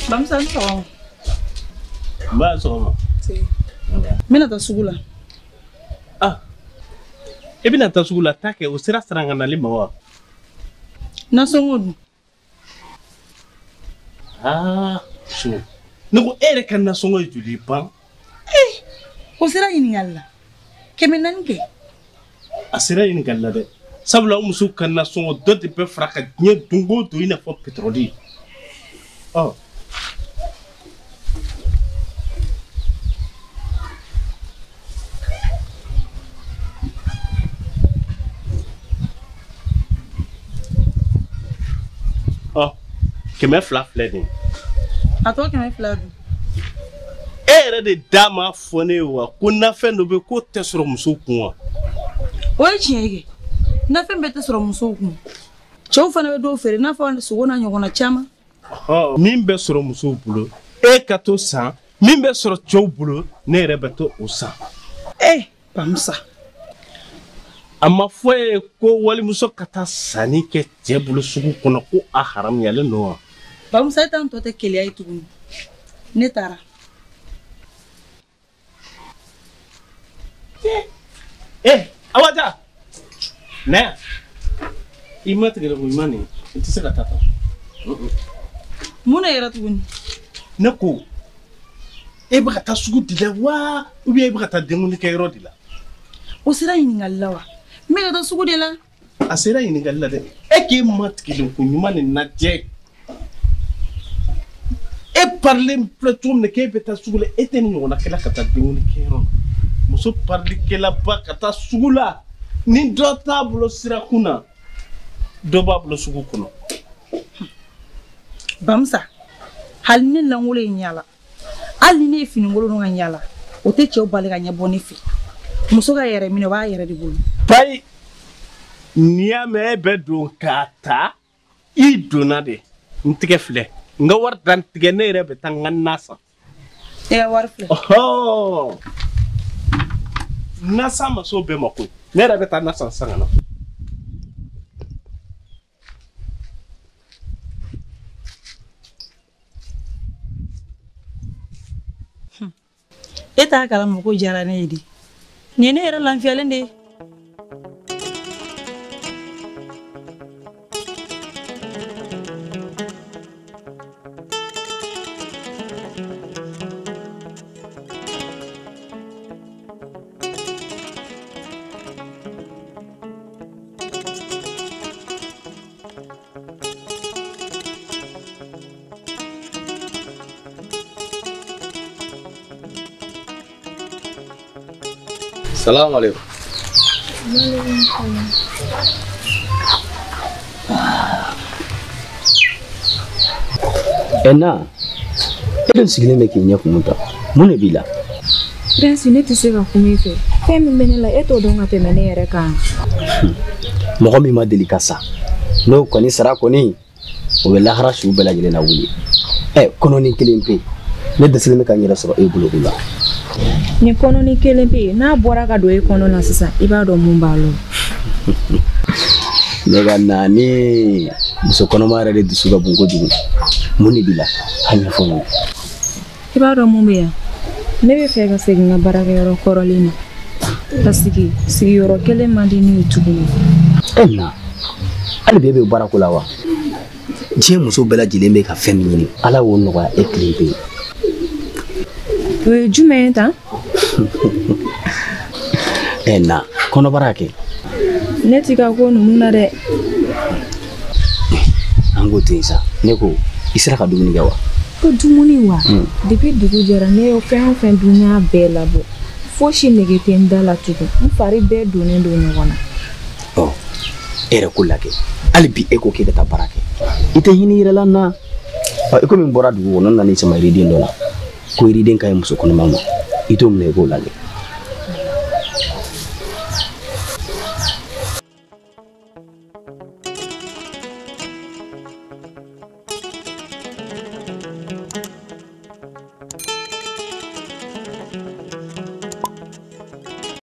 Bamusa ni sɔgɔma. N b'a sɔgɔma. N bɛna taa sugu la. Ah, i bɛna taa sugu la, taa kɛ o sira siran ka nali ma wa? Nasɔngɔ dun. Aa, so ne ko e yɛrɛ ka nasɔngɔ ye joli ye ban? Ee, o sera ɲininkali la. 400 kɛ. A sera ɲininkali la dɛ. Sabula o muso ka nasɔngɔ dɔ de bɛ fara ka diɲɛ don o don i n'a fɔ pétrole. Ɔ. Ɔ, 200 filɛ nin ye. A tɔ 200 dun. E yɛrɛ de da m'a fɔ ne ye wa ko nafɛn dɔ bɛ k'o tɛ sɔrɔ musow kun wa? O ye tiɲɛ ye kɛ. Nafɛn bɛɛ tɛ sɔrɔ musow kun. Cɛw fana bɛ dɔw feere i n'a fɔ sogo n'a ɲɔgɔnna caman. Min bɛ sɔrɔ musow bolo e ka t'o san, min bɛ sɔrɔ cɛw bolo ne yɛrɛ bɛ to o san. Ee Bamusa. A ma fɔ e ye ko walimuso ka taa sanni kɛ cɛ bolo sugu kɔnɔ ko a haramuyalen don wa? Bamusa e t'an tɔ tɛ keleya ye tuguni. Ne taara. Eh, Awaja! Na yan. I ma tigɛ ko ɲuman nin, i tɛ se ka taa tan. Mun de yɛrɛ tuguni? Ne ko e bɛ ka taa sugu de la wa ou bien e bɛ ka taa denkundi kɛyɔrɔ de la? O sera ɲininkali la wa? N bɛ ka taa sugu de la. A sera ɲininkali la dɛ. E k'e ma tigɛlen ko ɲuman nin lajɛ. E parilen filɛ cogo min na k'e bɛ taa sugu la, e tɛ nin ɲɔgɔnna kɛla ka taa denkundi kɛyɔrɔ la. Muso parilikɛlaba ka taa sugu la, ni dɔ t'a bolo sirakun na, dɔ b'a bolo sugu kɔnɔ. Bamusa, hali ni ne lankolon ye yaala, hali ni ne ye finikolon don ka yaala, o tɛ cɛw bali ka ɲɛ bɔ ne fɛ. Muso ka yɛrɛ minɛ o b'a yɛrɛ de bolo. Bayi, n'i y'a mɛn e bɛ don k'a ta, i donna de. N tɛgɛ filɛ, n ka wari dan tigɛ, ne yɛrɛ bɛ taa n ka na san. E ka wari filɛ. Ɔhɔn. Nasan ma s'o bɛɛ ma koyi. Ne yɛrɛ bɛ taa na san sisan ka na. E t'a kalama ko diyara ne ye de. Nin ye ne yɛrɛ lafiyalen de ye. Salamu alaikum. Ɛna, e dun sigilen bɛ k'i ɲɛ kumu ta. Mun de b'i la? Prince, ne tɛ se ka kuma i fɛ. Fɛn min bɛ ne la, e t'o dɔn ka tɛmɛ ne yɛrɛ kan. Mɔgɔ min ma deli ka sa, n'o kɔni sara kɔni, o bɛ lahara su bɛɛ lajɛlen na wuli. Ɛ, kɔnɔni kelen pe, ne dɛsɛlen bɛ ka n yɛrɛ sɔrɔ e bolo o la. Nin kɔnɔni kelen pe, n'a bɔra ka don e kɔnɔ na sisan, i b'a dɔn mun b'a la. Ne ka na ni muso kɔnɔma yɛrɛ de dusu ka bon kojugu. Mun de b'i la? A ɲɛfɔ n ye. I b'a dɔn mun bɛ yan? Ne bɛ fɛ ka segin n ka baarakɛyɔrɔ kɔrɔlen na. Parce que sigiyɔrɔ kelen man di ne ye tuguni. E na, hali bi e bɛ baarako la wa? Diɲɛ muso bɛɛ lajɛlen bɛ ka fɛn min ɲini, Ala y'o nɔgɔya e kelen pe. O ye jumɛn ye tan? E na, kɔnɔbara kɛ. Ne t'i ka ko ninnu na dɛ. An k'o to yen sa. Ne ko, i sera ka dumuni kɛ wa? Ko dumuni wa? Depuis dugu jɛra, ne ye fɛn o fɛn dun, n y'a bɛɛ labɔ. Fosi nege tɛ n da la tugun. N fari bɛɛ donnen don ɲɔgɔn na. Ɔ, e yɛrɛ ko lajɛ. Hali bi e ko k'e bɛ taa baara kɛ. I tɛ hinɛ i yɛrɛ la na. Ɔ, i komi n bɔra dugu kɔnɔ, n nana i sama yiriden dɔ la. Ko yiriden ka ɲi muso kɔnɔma ma. I t'o minɛ i k'o lajɛ.